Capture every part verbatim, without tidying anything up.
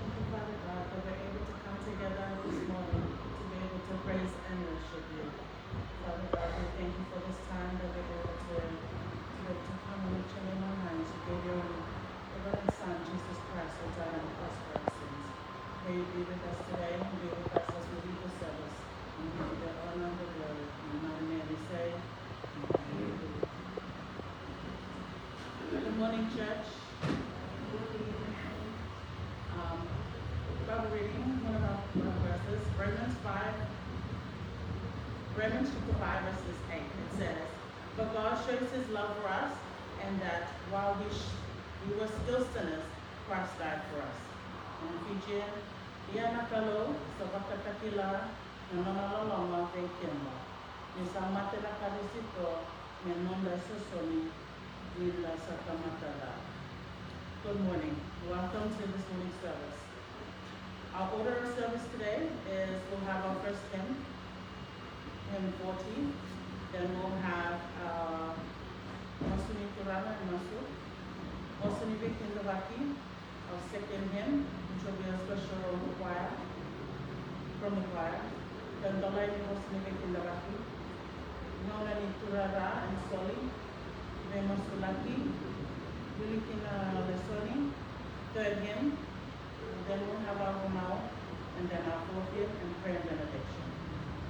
Thank you, Father God, that we're able to come together this morning to be able to praise and worship you. Father God, we thank you for this time that we're able to, to be able to come and lift your name on high, to give your only begotten Son, Jesus Christ, who died on the cross for our sins. May you be with us today and be with us as we leave the service. And we give you the honor and the glory. In your mighty name we say, amen. Good morning, church. Um, Bible reading, one of our, uh, verses, Romans five, Romans chapter five, verses eight. It says, "But God shows his love for us, and that while we sh-, we were still sinners, Christ died for us." In Fijian, "Ia na Kalou sa vakatakila na nona loloma vei keda, ni sa mate na Karisito me noda sosomi ni da sa tamata ca." Good morning. Welcome to this morning service. Our order of service today is we'll have our first hymn, hymn forty. Then we'll have, uh, masu ni turaga and masu, masu ni veikidavaki, our second hymn, which will be a special choir, from the choir. Then the lady masu ni veikidavaki, gauna ni turara and soli, veimasulaki, wiliki na lesoni, third hymn, then we'll have our vunau, and then our fourth hymn and prayer and benediction.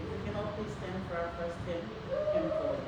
If we can all please stand for our first hymn, hymn forty.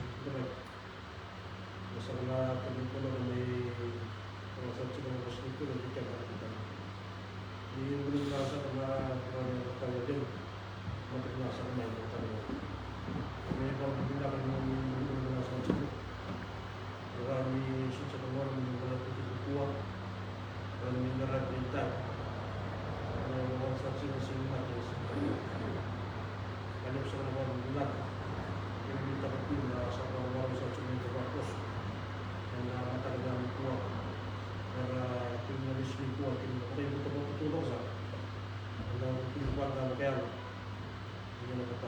Io, sa na tani kola na mai, sa tiko na vosa ni kula ni kena kutana. Ni vuli na sa na kula ni kutana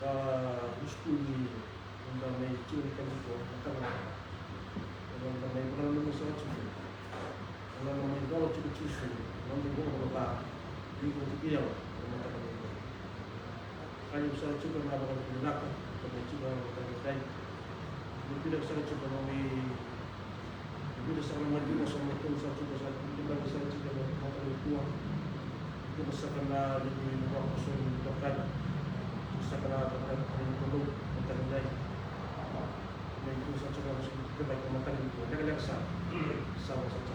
Ka ruskuli, da mai tiko ni ka nikua na ka na, da mai vakananuma sara tiko, da mai vakananuma tiko tiko sara na noda ivalavala ca. Iko tiko i yau na mataka ni ka ni sara tiko na vakavinavinaka ka mai tiko na mataka ni kai. Ni pina sara tiko na mai Vila saka na maliwa sa matau sa tuka sa tuka sa tuka na mata ni kua. Tuka saka na limi na vako sa ni tokani. Saka na tokani ni kolo matani dai. Na itu sa tuka na sa tuka na matani ni kua. Leka leka sa. Sa sa sa.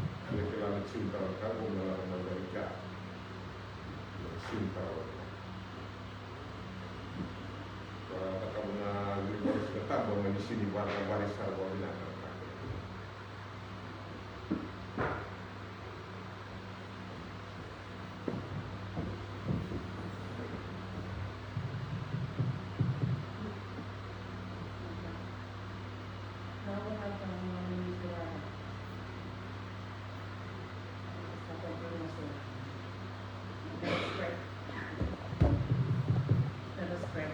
Ena kila na tini tawa ka, ko me lako mai vei ka. Na tini tawa ka. Vakacakava na veivakarau ni Siga Tabu, me ni sini vakavalei sara vakavinaka na ka. Let us pray. Let us pray.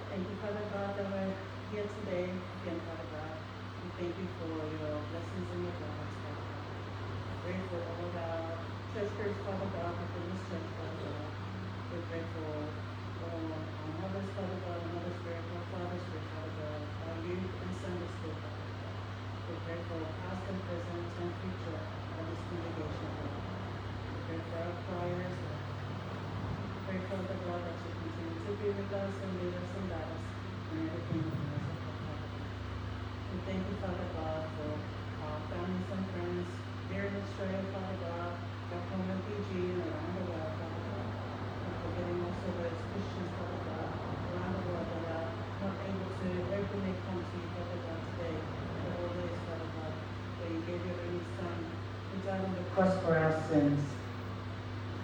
Thank you, Father God, that we're here today again, Father God. We thank you for your blessings and your guidance, Father God. We're grateful for all our church groups, Father God, within this church, Father God. We're grateful for our mothers, Father God, mothers group, our fathers group, Father God, our youth and Sunday school, Father God. We pray for past and present and future of this congregation, Lord. We pray for our choirs, Lord. We pray, Father God, that you continue to be with us and lead us and guide us in everything that we must have, Father God. We thank you, Father God, for our families and friends here in Australia, Father God, back home in Fiji and around the world, Father God. And forgetting also those Christians, Father God, around the world that are not able to openly come to you, Father God, today, but all those, Father God, that you gave your only Son, who died on the cross for our sins.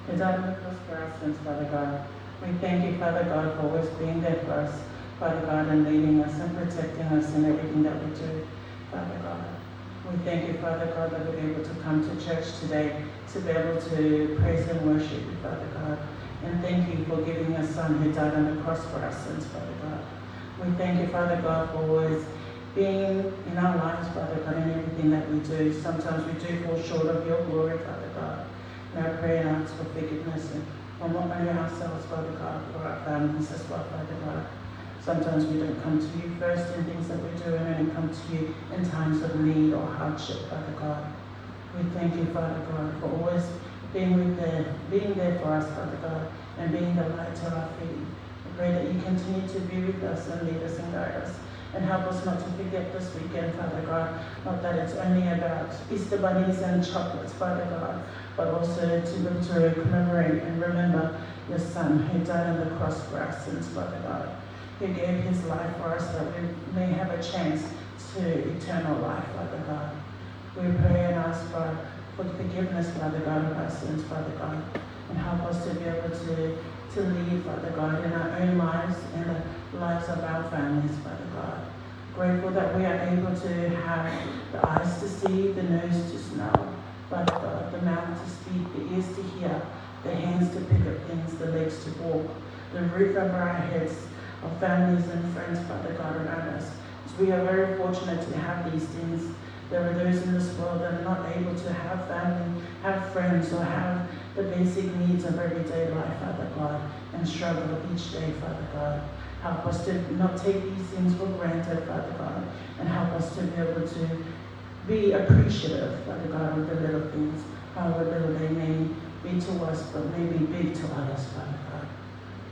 Who died on the cross for our sins, Father God. We thank you, Father God, for always being there for us, Father God, and leading us and protecting us in everything that we do, Father God. We thank you, Father God, that we're able to come to church today to be able to praise and worship you, Father God. And thank you for giving your Son who died on the cross for our sins, Father God. We thank you, Father God, for always being in our lives, Father God, in everything that we do. Sometimes we do fall short of your glory, Father God. And I pray and ask for forgiveness and for not only ourselves, Father God, for our families as well, Father God. Sometimes we don't come to you first in things that we do and only come to you in times of need or hardship, Father God. We thank you, Father God, for always being with there, being there for us, Father God, and being the light to our feet. We pray that you continue to be with us and lead us and guide us and help us not to forget this weekend, Father God, not that it's only about Easter bunnies and chocolates, Father God, but also to be able to commemorate and remember your Son who died on the cross for our sins, Father God, who gave his life for us that we may have a chance to eternal life, Father God. We pray and ask for, for forgiveness, Father God, of our sins, Father God, and help us to be able to, to lead, Father God, in our own lives and the lives of our families, Father God. Grateful that we are able to have the eyes to see, the nose to smell, Father God, the mouth to speak, the ears to hear, the hands to pick up things, the legs to walk, the roof over our heads, our families and friends, Father God, around us. We are very fortunate to have these things. There are those in this world that are not able to have family, have friends, or have the basic needs of everyday life, Father God, and struggle each day, Father God. Help us to not take these things for granted, Father God, and help us to be able to be appreciative, Father God, of the little things, however little they may be to us, but may be big to others, Father God.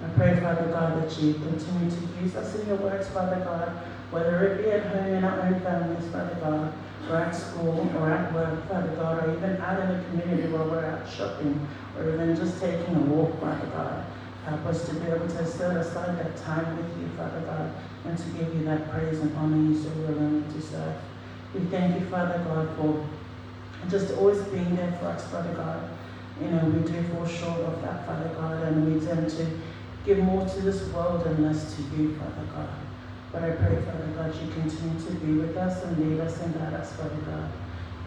I pray, Father God, that you continue to use us in your works, Father God, whether it be at home in our own families, Father God, or at school or at work, Father God, or even out in the community where we're out shopping, or even just taking a walk, Father God. Help us to be able to set aside that time with you, Father God, and to give you that praise and honor you so willingly deserve. We thank you, Father God, for just always being there for us, Father God. You know, we do fall short of that, Father God, and we tend to give more to this world and less to you, Father God. But I pray, Father God, you continue to be with us and lead us and guide us, Father God.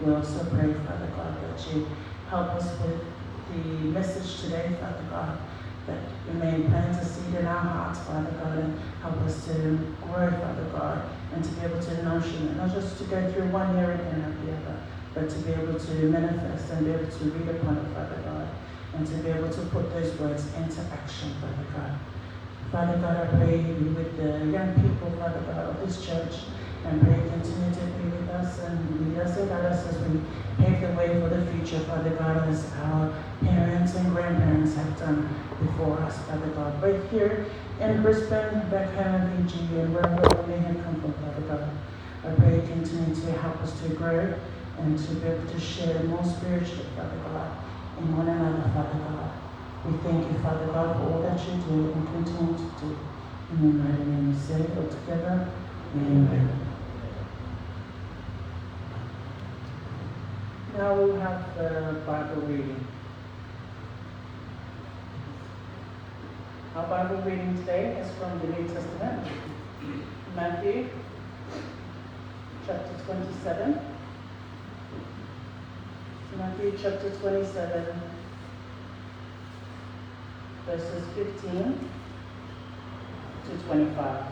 We also pray, Father God, that you help us with the message today, Father God, that you may plant a seed in our hearts, Father God, and help us to grow, Father God, and to be able to nourish it, not just to go through one area and out the other, but to be able to manifest and be able to read upon it, Father God, and to be able to put those words into action, Father God. Father God, I pray you be with the young people, Father God, of this church, and pray you continue to be with us and lead us and guide us as we pave the way for the future, Father God, as our parents and grandparents have done before us, Father God. Right here in Brisbane, back home in Fiji, and wherever we may have come from, Father God. I pray you continue to help us to grow and to be able to share more spiritually, Father God, in one another, Father God. We thank you, Father God, for all that you do and continue to do. In your mighty name we say it all together. Amen. Now we'll have the Bible reading. Our Bible reading today is from the New Testament, Matthew chapter twenty-seven. Matthew chapter twenty-seven, verses fifteen to twenty-five.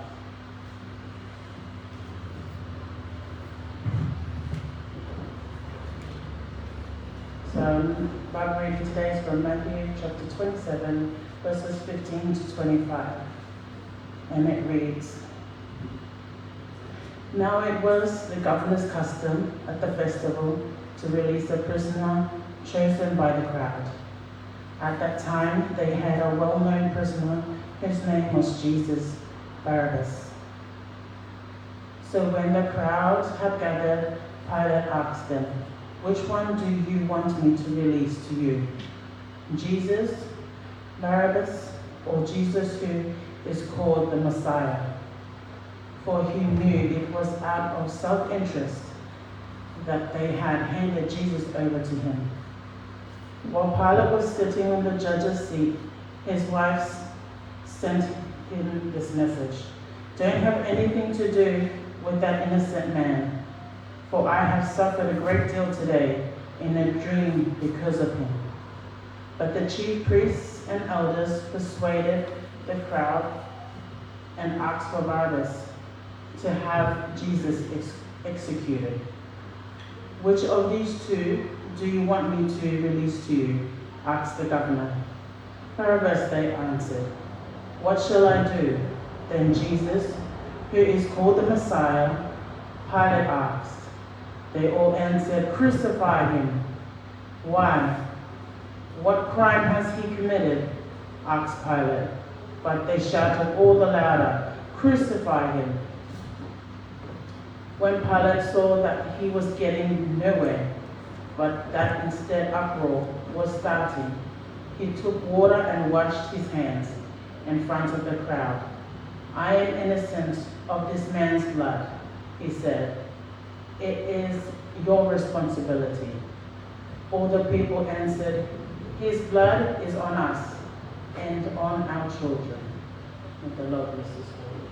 So, Bible reading today is from Matthew chapter twenty-seven, verses fifteen to twenty-five. And it reads, Now it was the governor's custom at the festival to release a prisoner chosen by the crowd. At that time, they had a well-known prisoner whose name was Jesus Barabbas. So when the crowd had gathered, Pilate asked them, "Which one do you want me to release to you? Jesus, Barabbas, or Jesus who is called the Messiah?" For he knew it was out of self-interest that they had handed Jesus over to him. While Pilate was sitting in the judge's seat, his wife s-, sent him this message: "Don't have anything to do with that innocent man, for I have suffered a great deal today in a dream because of him." But the chief priests and elders persuaded the crowd and asked for Barabbas to have Jesus ex-, executed. "Which of these two do you want me to release to you?" asked the governor. "Barabbas," they answered. "What shall I do then, Jesus, who is called the Messiah?" Pilate asked. They all answered, "Crucify him." "Why? What crime has he committed?" asked Pilate. But they shouted all the louder, "Crucify him!" When Pilate saw that he was getting nowhere, but that instead uproar was starting, he took water and washed his hands in front of the crowd. "I am innocent of this man's blood," he said. "It is your responsibility." All the people answered, "His blood is on us and on our children." May the Lord bless his holy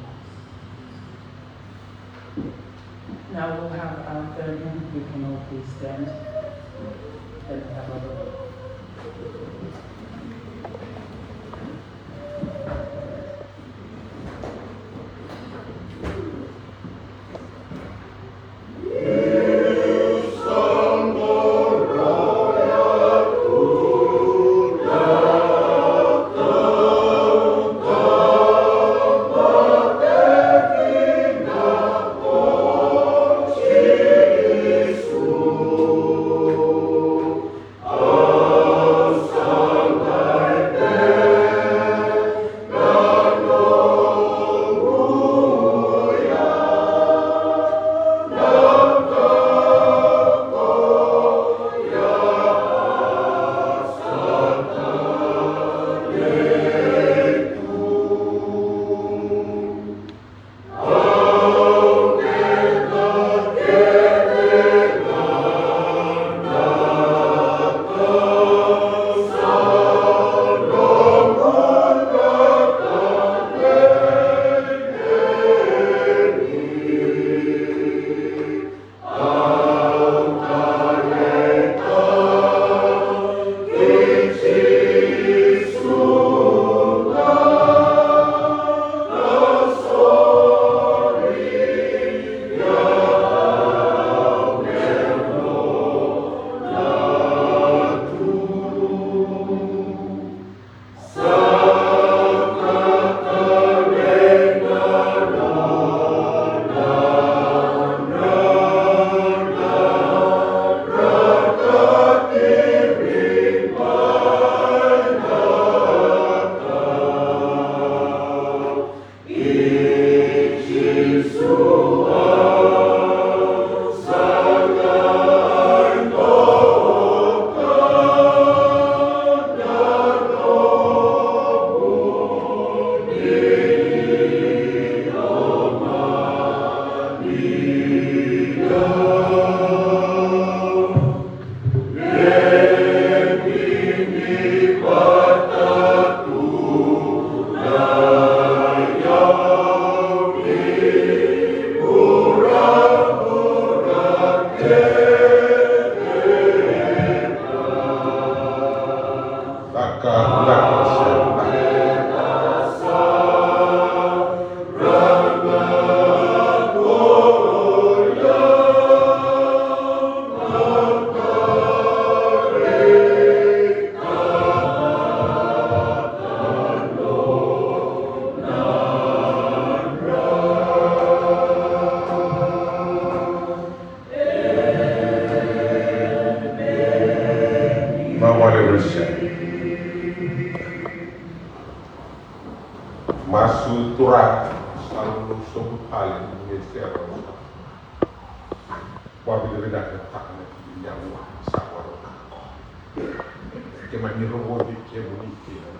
word. Now we'll have our third hymn. We can all please stand. Then we have our Masu Turaga, sa lulu sobu tale ni sera. Vakavinavinakataka na tiki ni aua sa vakarau. Kemuni rogoci kemuni kina.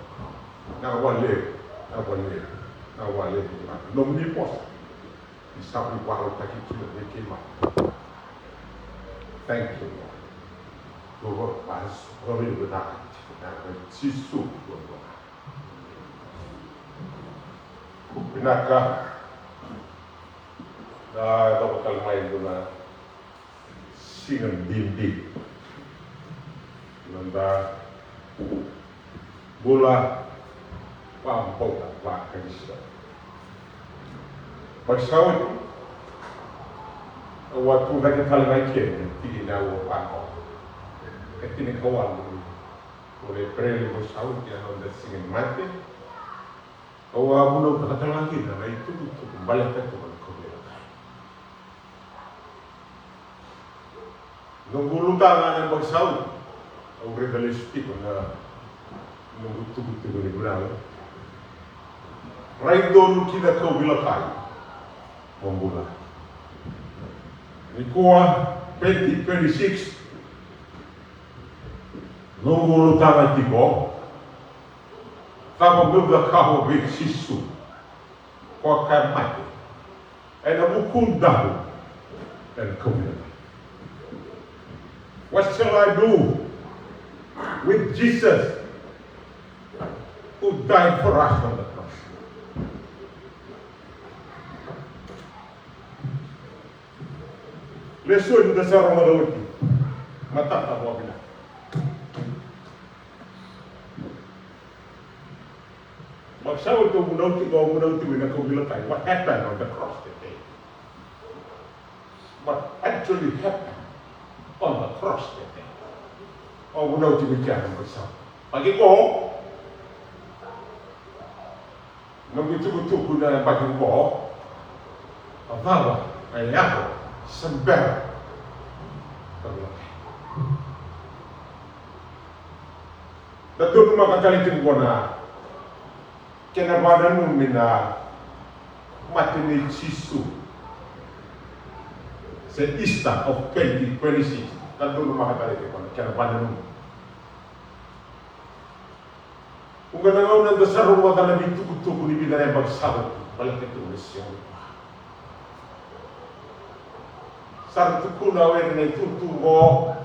Na wale, na wale, na wale ni mata. Nomuni vosa. Ni sa vakarautaki kina vei keimami. Thank you, Lord. Lord, I sorry with that. Na Jisu, Lord. Vinaka. Na yacova tale mai e dua na siga bibi. Noda bula vakabauta vaKarisito. Baleta sa oti, au a tu cake tale mai kina na tiki ni aua vaqo. Ka tinikawalu ni vula o Epereli, au sa oti ena noda Siga ni Mate. Au a vunautaka tale ga kina na itukutuku baleta tu na kauveilatai. Noqu ulutaga ena yabaki sa oti, au raica lesu tiko na noqu itukutuku ni vunau. Rai donu ki na kauveilatai mo bula. Nikua, twenty twenty-six, noqu ulutaga tiko, cava meu cakava vei Jisu? Ko a kaya mai, ena vukudaku ena kauveilatai. What shall I do with Jesus who died for us on the cross? Lesoni da sa rogoca oti. Matata vakavinaka. Baleta sa oti au vunau tiko, au vunau tiko ena kauveilatai. What happened on the cross that day? What actually happened on the cross that day? Au vunau tiko i kea na baleta sa oti. Vakaiko, noqu itukutuku na yabaki qo, a cava na yaco se bera? Da donumaka tale tiko qo na kena vakananumi na mate nei Jisu, se Easter of twenty twenty-six. Da donumaka tale tiko na kena vakananumi. Vuqa na gauna da sa rogoca na veitukutuku ni vica na yabaki sa oti, baleta tu na Siga Nikua. Sa ra tukuna o ira na itutu qo,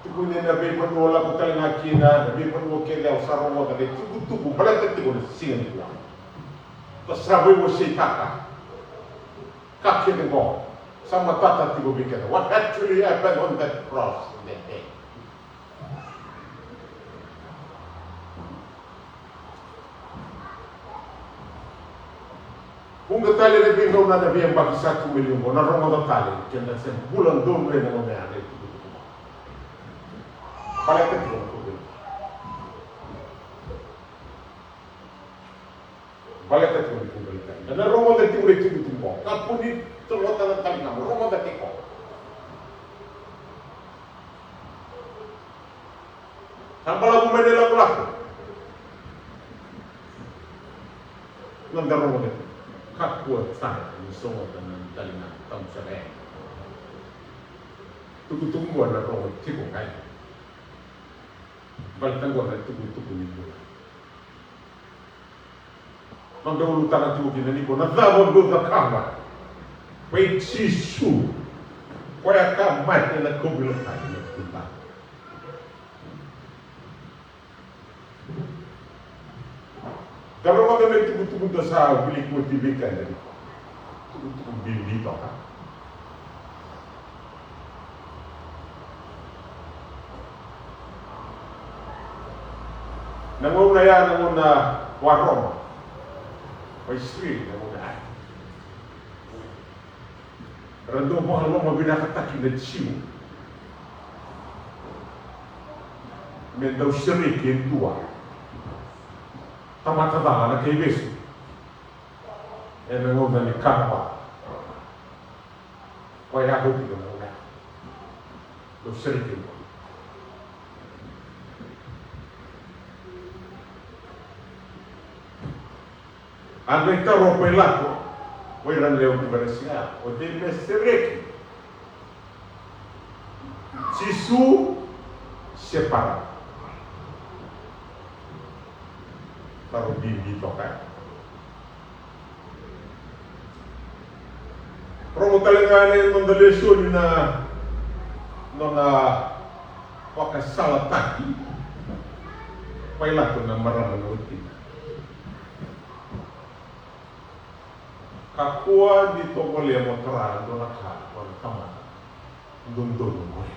tukuna na veivanua, lako tale ga kina na veivanua kece, au sa rogoca na itukutuku baleta tiko na Siga Nikua. Da sa veiwaseitaka ka kece qo, sa matata tiko vei keda. What actually happened on that cross that day? Vuqa tale na veigauna na veiyabaki sa tu mai liu qo, na rogoca tale, keda se bula donu ena gauna ya na itukutuku. Baleta tiko na kauveilatai. Baleta tiko na kauveilatai. Da na rogoca tiko na itukutuku qo. Kakua ni tolotaka tale ga mo rogoca tiko. Sa balavu mai na ilakolako. Noda rogoca tiko. Kakua sara ni sogota na daliga tamusaka yani. Tukutuku qo na rogo tiko ga. Baleta qo na tukutuku ni bula. Noda ulutaga tiko kina nikua, na cava meu cakava vei Jisu, koya ka mate ena kauveilatai ena vukudaku. Da rogoca na itukutuku da sa wilika oti vei keda nikua. Tukutuku bibi toka. Na gauna ya, na gauna wa Roma, wa Isireli, na gauna ya. Era dau vakalomavinakataki na Jiu me dau sereki e dua tamata cala na kaivesu ena gauna ni karava. Koya ya, koya tiko na gauna ya. Dau sereki e dua. A qai taro o Pailato vei ira na lewe vuqa na siga ya, o cei me sereki, Jisu se Parava? Taro bibi toka ya. Rogo tale ga na noda lesoni na nona vakasalataki Pailato na marama na watina. Kakua ni tovolea mo tara e dua na ka ko na tamata dodonu oqori.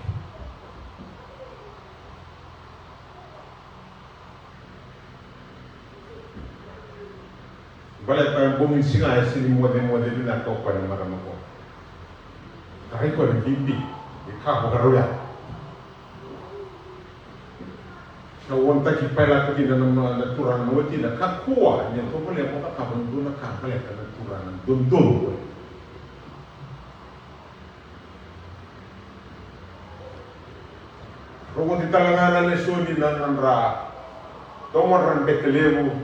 Baleta e bogi ni siga e sega ni mocemoce vinaka o koya na marama qo. Tarai koya na bibi ni ka vakarau ya. Sa warnitaki Pailato kina na, na, na turaga na watina, kakua ni tovolea mo cakava e dua na ka baleta na turaga dodonu oya. Rogoci tale ga na lesoni na nodra domo na bete levu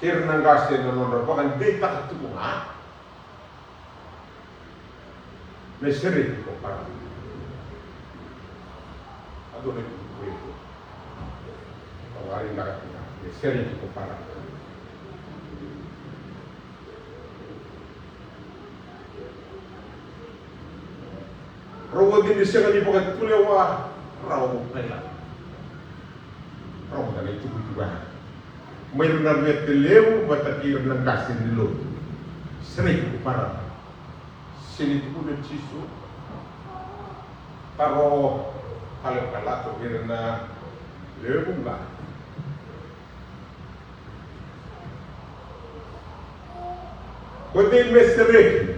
kei ira na qase na nodra vakadeitaka tiko ga me sereki ko Parava. A dua na itukutuku levu. Au a rai beka tiko ga me sereki ko Parava. Rogoci ni sega ni vakatulewa rawa ko Pailato. Rogoca na itukutuku ya mai ira na bete levu vata kei ira na qase ni lotu. Sereki ko Parava. Sega ni tukuna o Jisu. Taro tale o Pailato vei ira na lewe vuqa. Ko cei me sereki?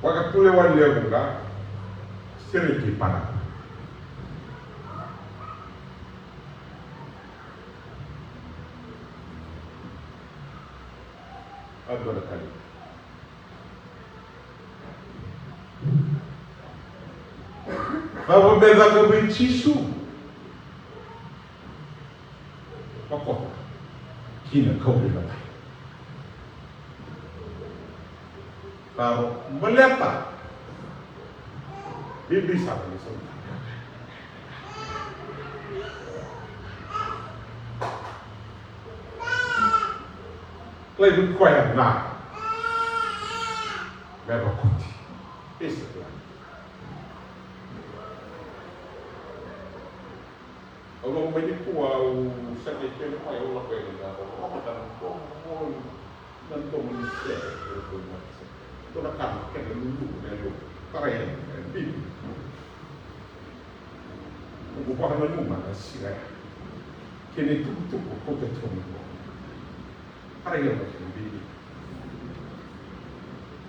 Vakatulewa lewe vuqa, sereki Parava. A dua na ka levu. Cava me caka vei Jisu? Vakota ki na kauveilatai. Taro baleta bibi sara ni sautaka. Laivi koya ga me vakoti. Isa. Au lako mai nikua, au sega ni kele mai, au lako yani na rorogo, na domo, na domo ni sere, na domo ni sere. Dua na ka na kena lulu, na lulu. Tarai yani, na bibi. Au vakananuma na siga ya. Kena itukutuku, kauta tiko mai qo. Tarai yani na kena bibi.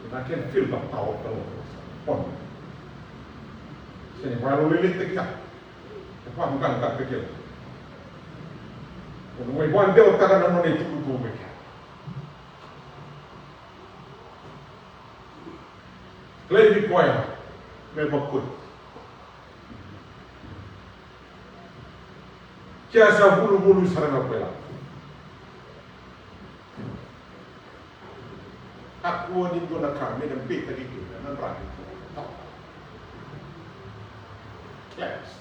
And I can feel the power of the Lord. Upon me. Sega ni vakalolelei tiko ya. E vaqaqataki au. Au na mai vakadewataka na nona itukutuku vei keda. Laivi koya me vakoti. Ke a sa vuluvulu sara ga o Pailato. Kakua ni dua na ka me na beitaki kina na draki. Yes.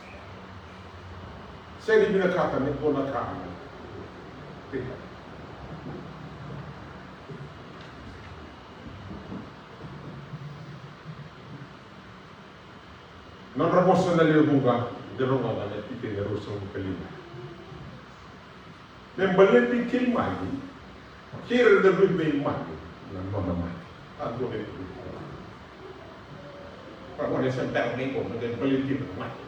Sega ni vinakata me dua na ka me beitaki. Nodra vosa na lewe vuqa, de rogoca na tikina e ruasagavulu ka lima. Me baleti keimami kei ira na luveimami na nona mate. A dua na itukutuku. Ka gone sa bera mai qo me baleti ira na mate.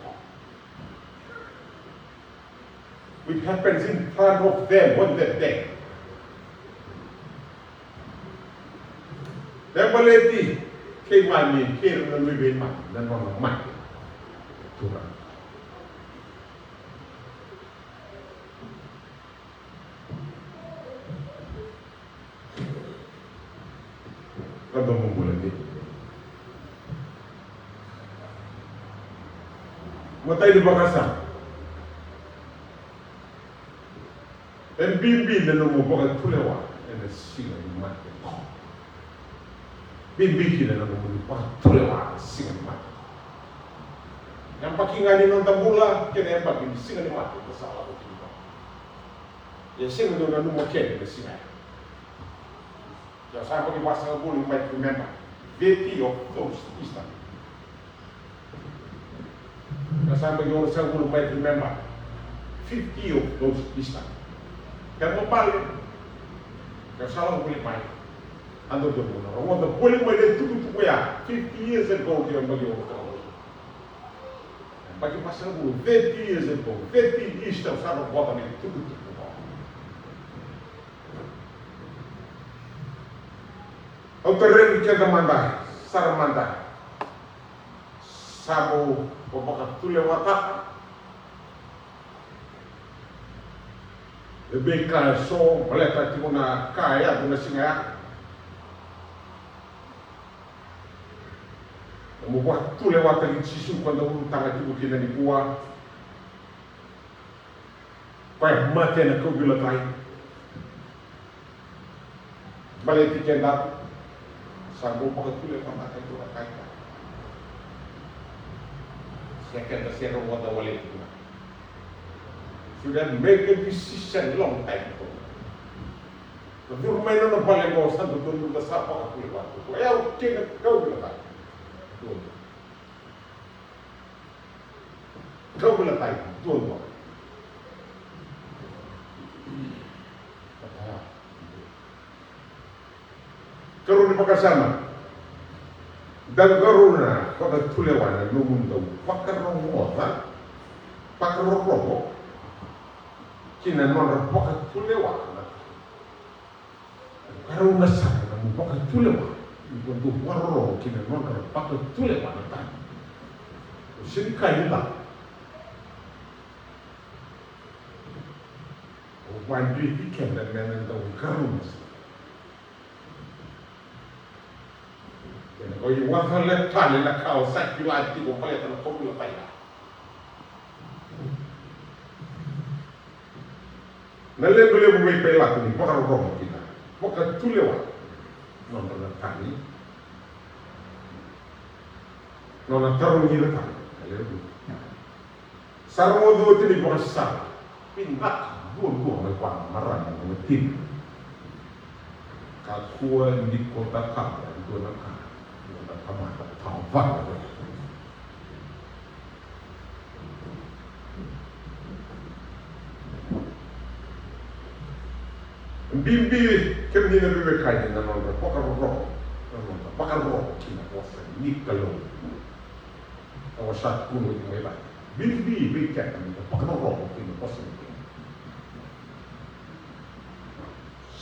Which happens in front of them on that day. Me baleti keimami kei ira na luveimami na nona mate. Turaga. Ka domo bula ni. Matai ni vakasama. E bibi na nomu vakatulewa ena siga ni mate. Bibi kina na nomuni vakatulewa ena siga ni mate. Yabaki ga ni noda bula kei na yabaki ni siga ni mate da sa lako kina. Ia sega ni o nanuma kece na siga ya. Ia sa yabaki vasagavulu, you might remember, thirty of those Easter. Ia sa yabaki onosagavulu, you might remember, fifty of those Easter. Kena ibalebale, ia sa lako voli mai. A dodonu mo na rogoca voli mai na itukutuku ya fifty years ago, kei na yabaki onosagavulu. Yabaki vasagavulu, thirty years ago, thirty Easter, sa rogoca na itukutuku. Au tarogi keda mada sara mada, sa mo vakatulewataka e veika eso baleta tiko na ka e yaco na siga ya? Mo vakatulewataki Jisu ko da ulutaga tiko kina nikua. Koya e mate ena kauveilatai. Baleti keda, sa bau vakatulewataka e dua na ka. Se keda se rogoca wale tu. Should have made a decision long time ago. Na curu mai na nona vale qo, sa dodonu da sa vakatulewataka. Koya e kena kauveilatai. Kauveilatai duadua. Karua ni vakasama, dau karua na vakatulewa na nomudou vakarogoca, vakarorogo ki na nodra vakatulewa na Karua na sara na nomu vakatulewa, ni ko dou vakarorogo ki na nodra vakatulewa na tani. O sega ni kaya ni cava. O vakadreti keda me na dau karua na sara. Kena ko i waca le tale na ka o sa kila tiko baleta na kauveilatai. Na levu levu vei Pailato ni vakarorogo kina, vakatulewa nodra na tani. Nona tarogi ira tani na levu. Sa rogoca oti na ivakasala. Vinaka duadua mai vua na marama na watina. Kakua ni ko cakava e dua na ka, dua na tamata tawa vaka. Bibi kemuni na veiwekani na nodra vakarorogo, na nodra vakarorogo ki na vosa ni Kalou. Au sa tukuna oti mai vale. Bibi vei keda meda vakarorogo ki na vosa ni Kalou.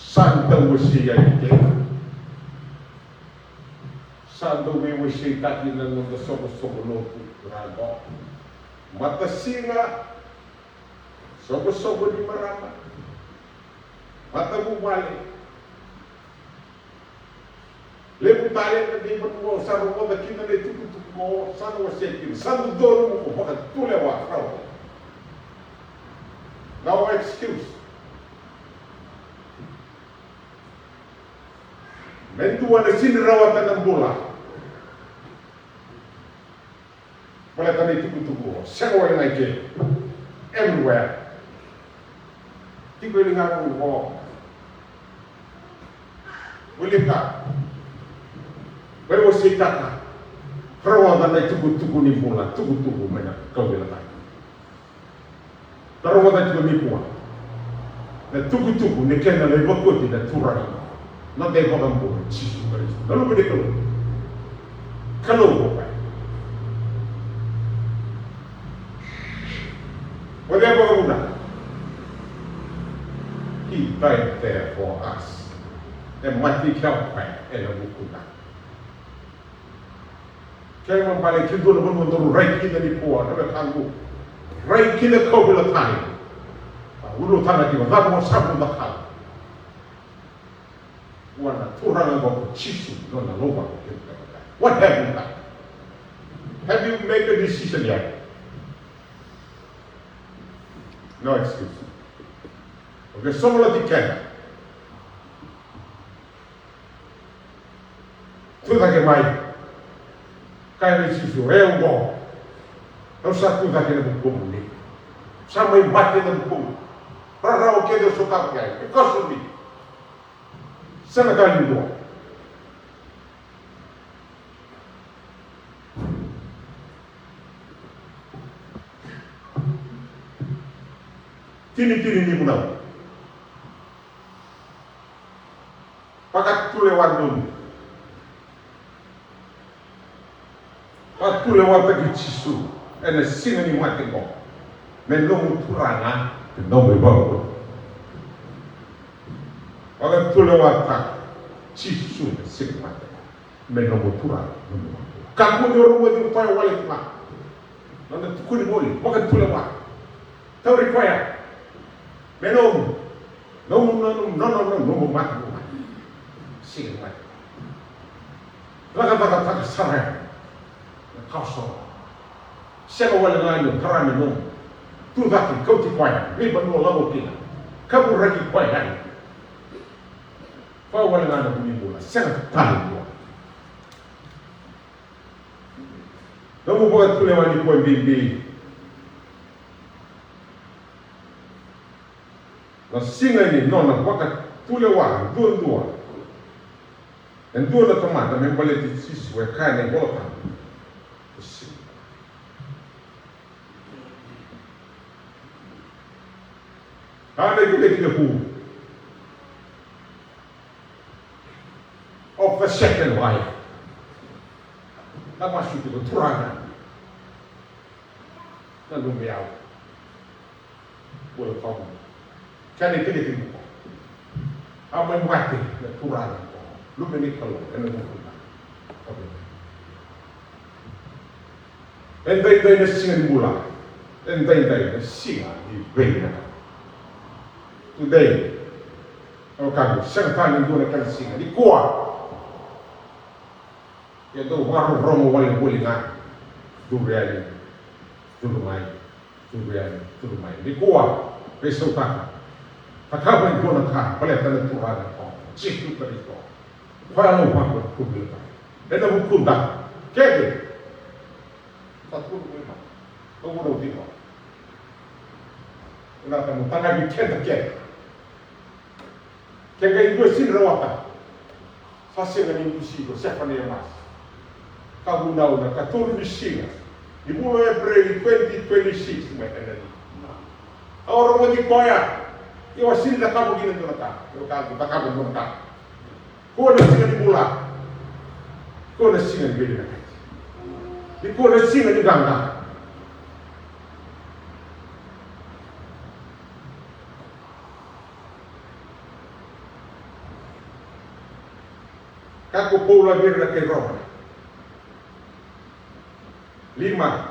Sa dau wasei yani keda. Sa dau veiwaseitaki na noda soqosoqo lotu, ra qo. Matasiga, soqosoqo ni marama, matavuvale. Levu tale na veivanua sa rogoca kina na itukutuku qo, sa na wasea kina, sa dodonu mo ko vakatulewa rawa. No excuse. Me dua na sega ni rawata na bula. Baleta na itukutuku, sega wale ga i ke. Everywhere. Tiko e ligaqu qo. Wilika. Veiwaseitaka. Rogoca na itukutuku ni bula, tukutuku mai na kauveilatai. Taroga tiko nikua na tukutuku ni kena lai vakoti na Turaga, noda iVakabula Jisu Karisito, na Luve ni Kalou. Kalou ko koya. O cei vakavuna? He died there for us. E mate kina o koya ena vukuna. Kena ibalebale, ke dua na vanua daru rai kina nikua, na wekaqu, rai kina kauveilatai. A, ulutaga tiko, cava o sa bau cakava? Vua na Turaga ko Jisu, nona lomana keda. What have you done? Have you made a decision yet? No excuse. Ke somalati keda. Tucake mai. Kaya vei Jisu, e oqo. Au sa tucake ena vukumuni. Sa mai mate ena vukumuni. Rarawa kece au sotava kei au. E koso ni. Sega tale ni dua. Tinitini ni vunau. Vakatulewa donu. Vakatulewataki Jisu ena siga ni mate qo me nomu Turaga, me nomu iVakabula. Vakatulewataki Jisu ena siga ni mate qo me nomu Turaga, me nomu iVakabula. Kakua ni o rogoci koya wale tu ga. Nona tukuni voli, vakatulewa. Tauri koya. Me nomu, nomu, nomu, nomu, nomu, nomu mate, nomu mate. Siga ni mate. Cakacakataka sara yani na kawa soro. Sega wale ga ni o tara me nomu. Tucake, kauti koya, veivanua lako kina. Kaburaki koya yani. Koya wale ga na vu ni bula, sega tale ni dua. Nomu vakatulewa nikua e bibi. Na siga ni nona vakatulewa duadua e dua na tamata me baleti Jisu, e kaya na iVolatabu. A na ikilekilevu of the second life. Na masu tiko, Turaga, nanumi au. Bula tabu. Kena ikilekilevu. A mai mate na Turaga qo, Luve ni Kalou, ena vuku i. Edaidai na siga ni bula. Edaidai na siga ni veivinaka. Today, au kaya, sega tale ni dua na kena siga. Nikua, ia dou vakarorogo wale voli ga. Curu yani, curu mai, curu yani, curu mai. Nikua, veisautaka. Cakava e dua na ka baleta na Turaga ko Jisu Karisito. Koya na Yalo Tabu e tukuna ena vukuda. Kece. Sa tukuna ko ima. Au vunau tiko. Ena tamu tagavi keda kece. Ke qai dua sini rawata, sa sega ni dusi ko Sefania Masi. Ka vunau na katolu ni siga ni vula o Epereli twenty twenty-six mai ena ni. Au rogoci koya. Ia au sini cakava kina dua na ka. Au ka cakava dua na ka. Kua na siga ni bula. Kua na siga ni veivinakati. Ni kua na siga ni qaqa. Kaya ko Paula vei ira na kai Roma. Lima,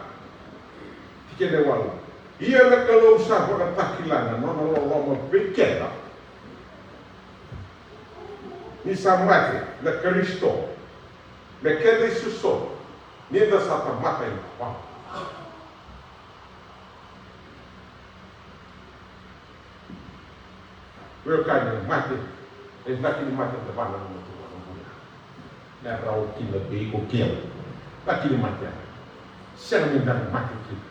tikina e walu. Ia na Kalou sa vakatakila na nona loloma vei keda, ni sa mate na Karisito me keda isoso, ni da sa tamata i vava. Veiwekani, mate e cake ni mate, da vana na matua na bula. Na rau kina vei iko kila. Cake ni mate ya. Sega ni da mate kina.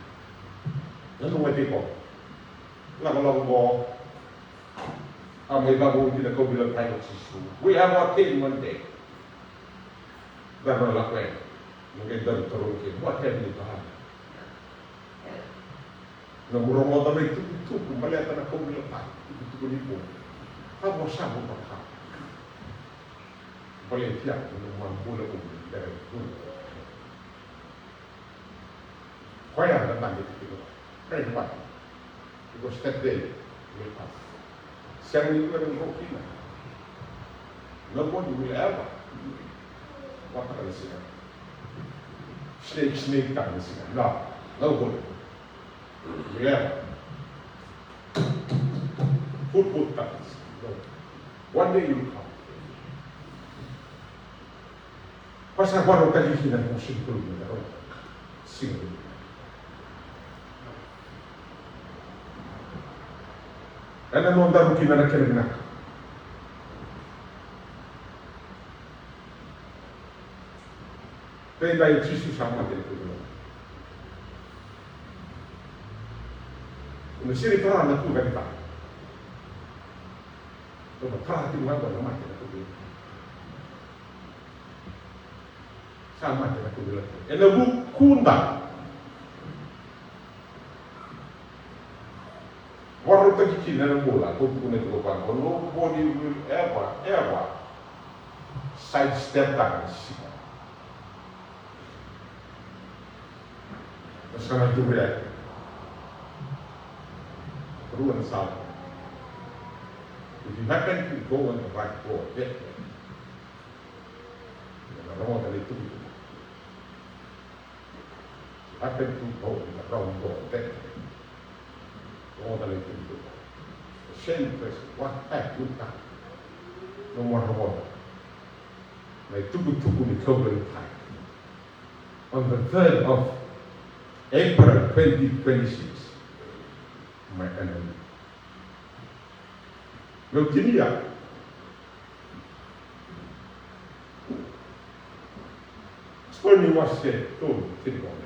Na nomu mate iko. Lakolako qo. A mai cava oti na kauveilatai o Jisu. We have our day one day. Daru na lako yani. Na qai daru tarogi kina. What have you done? Na nomu rogoca na itukutuku baleta na kauveilatai, itukutuku ni bula. Ka vosa mo vaka. Baleti au na nomu bula, ko bula bera i bula. Koya na dabe tiko. Kaya ni vata. Because that day will pass. Sega ni dua e na qo kina. Nobody will ever. Vata na siga. Snake, snake taka na siga. No. Nobody will ever. Football taka na siga. No. One day you will come. Ko sa vakarautaki kina na siga ni Kalou me da rauta. Siga ni Kalou. Ena nodaru kina na kena vinaka. Kei na i Jisu sa mate na kena vinaka. Ena sega ni tara na tu vei ta. Ena tara tiko ga na mate na kena vinaka. Sa mate na kena vinaka. Ena vukuda. Marautaki kina na bula, ko tukuna tiko vaqo, nobody will ever, ever sidestep that decision. Na sa na duri ake. Rua na sala. If you happen to go on the right road, that way, na rogoca na itukutuku. Happen to go in the wrong door. That, all the way to the door. The same person, what have you done? No more water. Na itukutuku ni Calvary Park. On the third of April twenty twenty-six, my enemy. Meu tinia. Sikola ni wase tolu,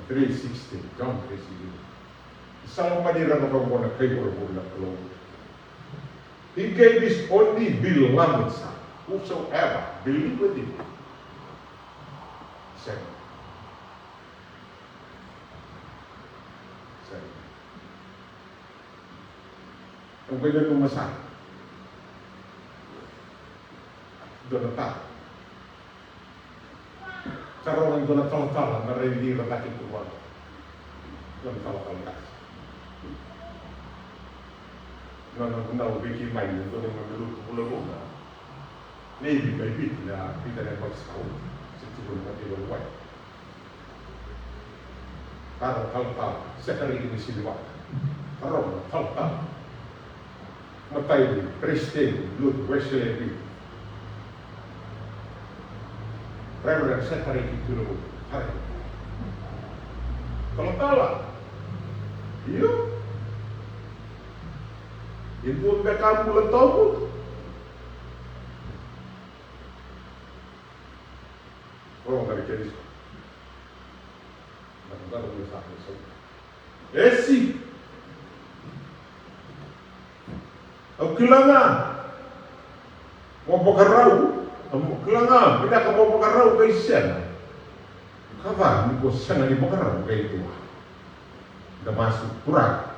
three sixteen, John three sixteen. Sa lomani ira na vakaoqo na kai vuravura na Kalou. He gave his only beloved son, whosoever believeth in him. Sega. Sega. Au qai nanuma sara. Dua na tala. Sa rogo e dua na talatala na raici ira cake tu vale. Dua na talatala qase. Na, na, na, au vei kemuni, e dua na neimami lotu vulavula. Nei vei mai Viti na, Viti na yabaki sa oti. Se tiko na mate i Vanuatu. Taro talatala Setariki ni Siliva. Taro talatala. Matai ni Peresitedi ni Lotu Wesele e Viti. Reverend Setariki Tulovu. Talatala. Io. E dua beka a bula toka. Oro na Keriso. Na kutaro ni sa ni sa. Esi. Au kila ga mo vakarau, au kila ga vinaka mo vakarau qai sega. Kava ni ko sega ni vakarau qai dua. Da masu, Turaga.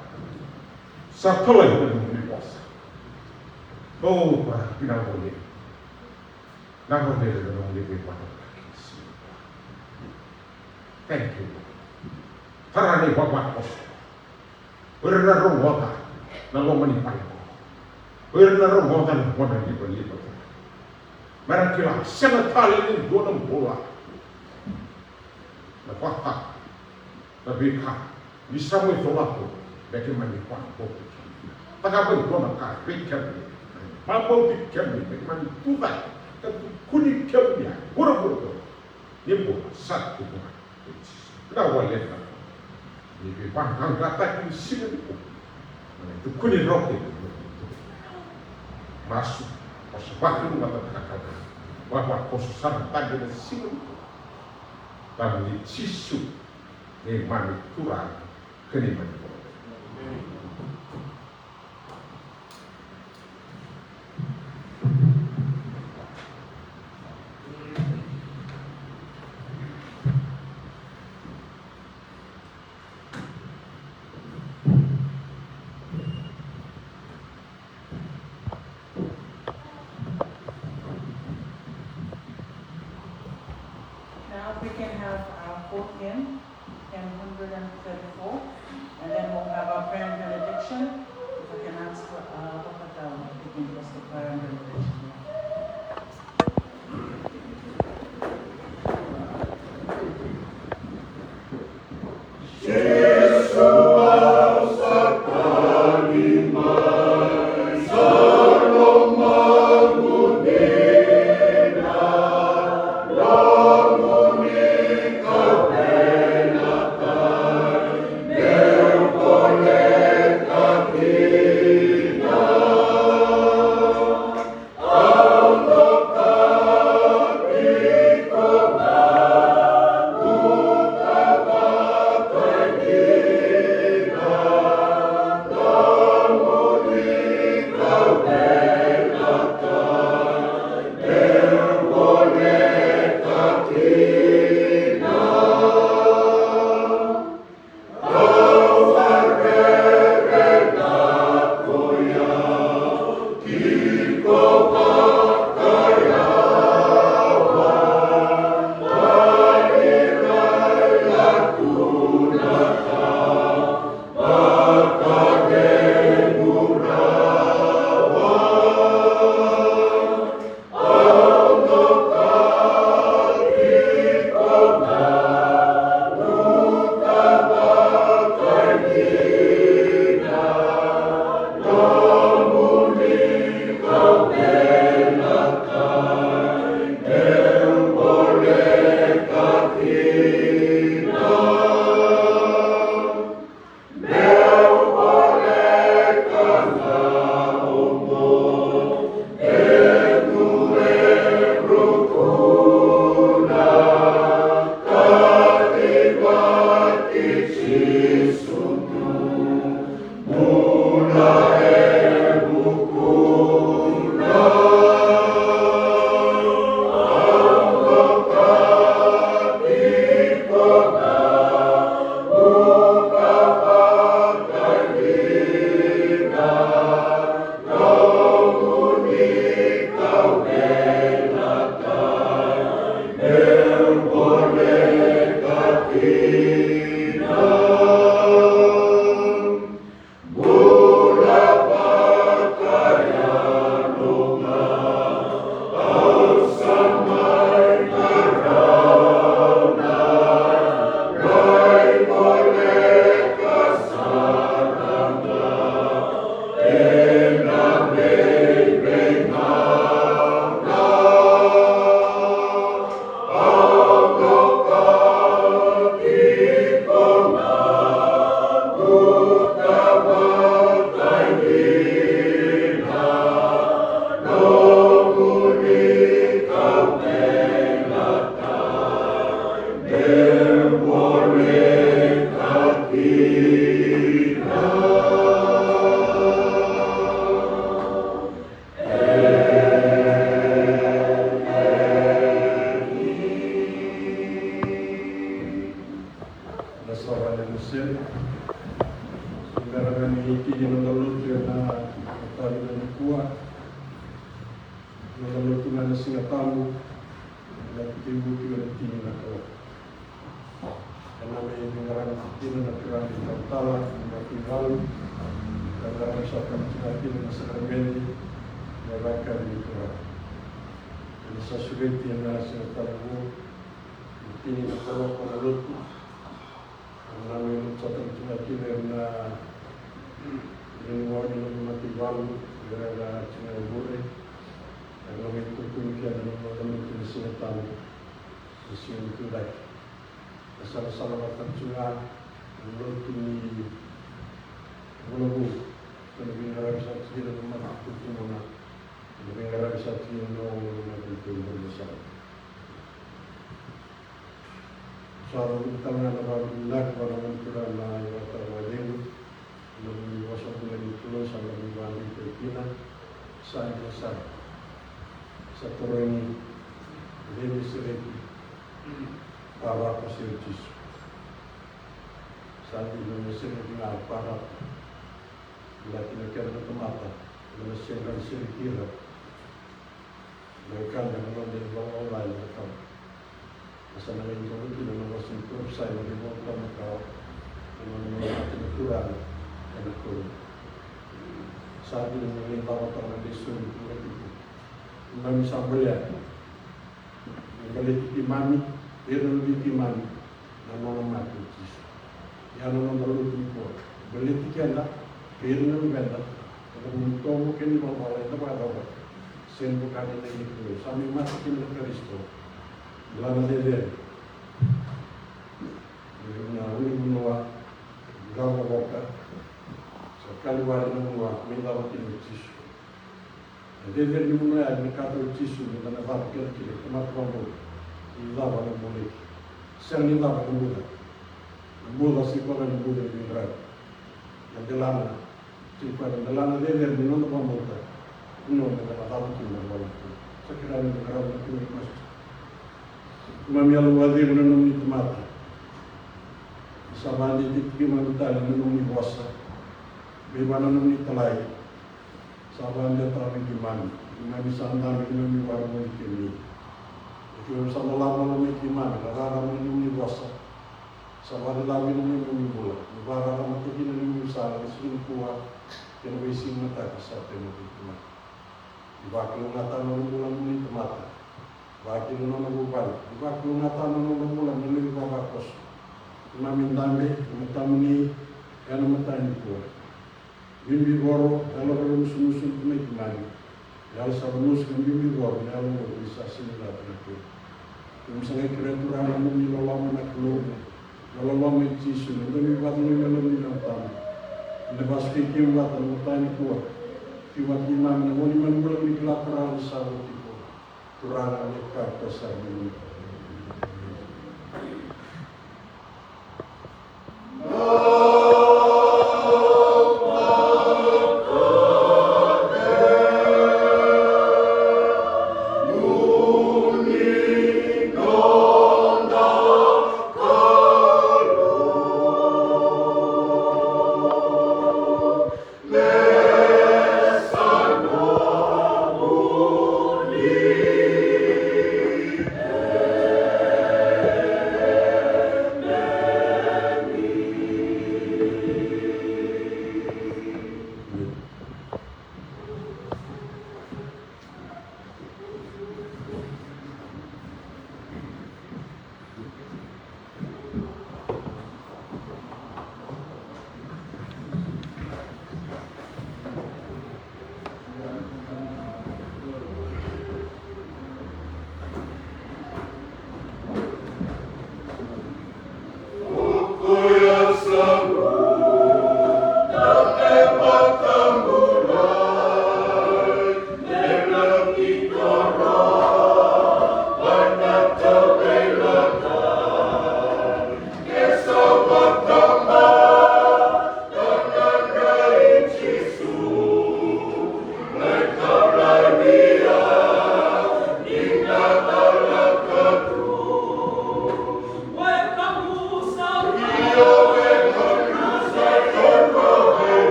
Sa talai na nomuni vosa. O Turaga, vinaka vakalevu. Na vakalevu na nomuni veivakarautaki. Thank you. Tara na ivavakoso. O ira na rogoca na loma ni vale. O ira na rogoca na gone livaliva. Mera kila, sega tale ni dua na bula. Na vata, na veika ni sa mai colato, me keimami vakabauti kemuni. Cakava e dua na ka vei kemuni. Vakabauti kemuni, me keimami tucake ka tukuni kemuni. A vuravura ni bula sa tukuna. Na wale na ni veivaqaqataki ni siga nikua. Na tukuni roke. Masu, masu vakavinavinakataka. Vavakoso sara tale na siga nikua. Yacamuni Jisu, neimami Turaga ka neimami Kalou. Now we can have our fourth hymn, hymn hundred and thirty-four, and then we'll have our prayer and benediction. If I can ask, uh, Papa Tau to begin us the prayer and benediction. Na sava ni musele. Bera ga ni tini na noda lotu ena mataka nikua. Noda lotu ga ena Siga Tabu. Ena tekivu tiko ena tini na kaloko. Ena me veiqaravi tiko na turaga ni talatala, na mataivalu. Veiqaravi saka tiko na sakaramede. Na yakavi ni turaga. Ena sa sureti ena Siga Tabu. Tini na kaloko na lotu. Ena me lotu saka tiko kina na, na noda mataivalu, era tiko e Vure. Era me tukuni kina na noda lotu ni Siga Tabu. Ni Siga ni Tucake. Na sarasara vata tiko na lotu ni Vunavuku. Ena veiqaravi saka tiko na mataivalu. Ena veiqaravi saka tiko na mataivalu. Sa vakavinavinaka vua na Gone Turaga na iVakatawa Vakacegu, na nomuni vosa bula ni Kalou sa nomuni vakadeitaki kina, sa dina sara. Sa tarogi, cei me sereki Parapa se o Jisu? Sa dina me sereki ga Parapa. Baleta na kena tamata, na sega ni sereki ira. Na wekada na noda ivalavala na wekada. Na sa na lai dua kina na vosa ni parofisai na veivakarau makawa. Na nona mata na Turaga ena Korinito. Sa dina na veivakarau na lesoni ni Korinito. Keimami sa bolea. Baleti keimami, ira na vei keimami, na nona mate o Jisu. Ia na noda lotu nikua. Baleti keda, ira na luveda, ena vuku ni itovo kei na ivalavala eda vakayacora. Sega ni vaka na iliuliu. Sa mai mate kina na Karisito. Bula na cecere. Na ulunivanua, qaqavoka. Sa kaliwari na vanua, mai cava kina o Jisu. Na cecere ni vanua ya, na ka o Jisu, na cava kece kina, na tamata vakabauta. Ni cava na buleki. Sega ni cava na buca. Na buca, sega ni buca ni veiqaravi. Na delana, sega ni delana cecere ni noda vakabauta. Ni noda na cava kina na vanua. Sa kila ni na rau na kina ni masu. Keimami yalo vakacegu na nomuni tamata. Sa vakadeitaki keimami tale na nomuni vosa. Vei vua na nomuni talai. Sa vakadewataka vei keimami. Keimami sa dabe, keimami vakarorogo vei kemuni. Keimami sa dolava mai keimami na rarama ni nomuni vosa. Sa vakacalai na nomuni bula. Ni vakararamataki na nomuni sala, ni siga nikua kei na veisiga mataka sa tei mai vei keimami. Ni vakalougatataka na nona bula na nomuni tamata. Vakakina na nona vuvale. Ni vakalougatataka na nona bula na lewe i vavakoso. Keimami dabe e matamuni ena mataka nikua. Bibivoro, yalo raramusumusu ni keimami. Yalo sa ramusu ka bibivoro na yalo oqo ni sa sega ni lako na Kalou. Keimami sa qai kerea, Turaga, na nomuni loloma na Kalou, na loloma i Jisu, na dua ni vakacegui na Yalo ni Yalo Tabu. Ni na vakasukai keimami vata ena mataka nikua. Ki vata keimami na gone ni bula ni kila ka rawa ni sa vo tiko. Turaga, na ka ko sa bula.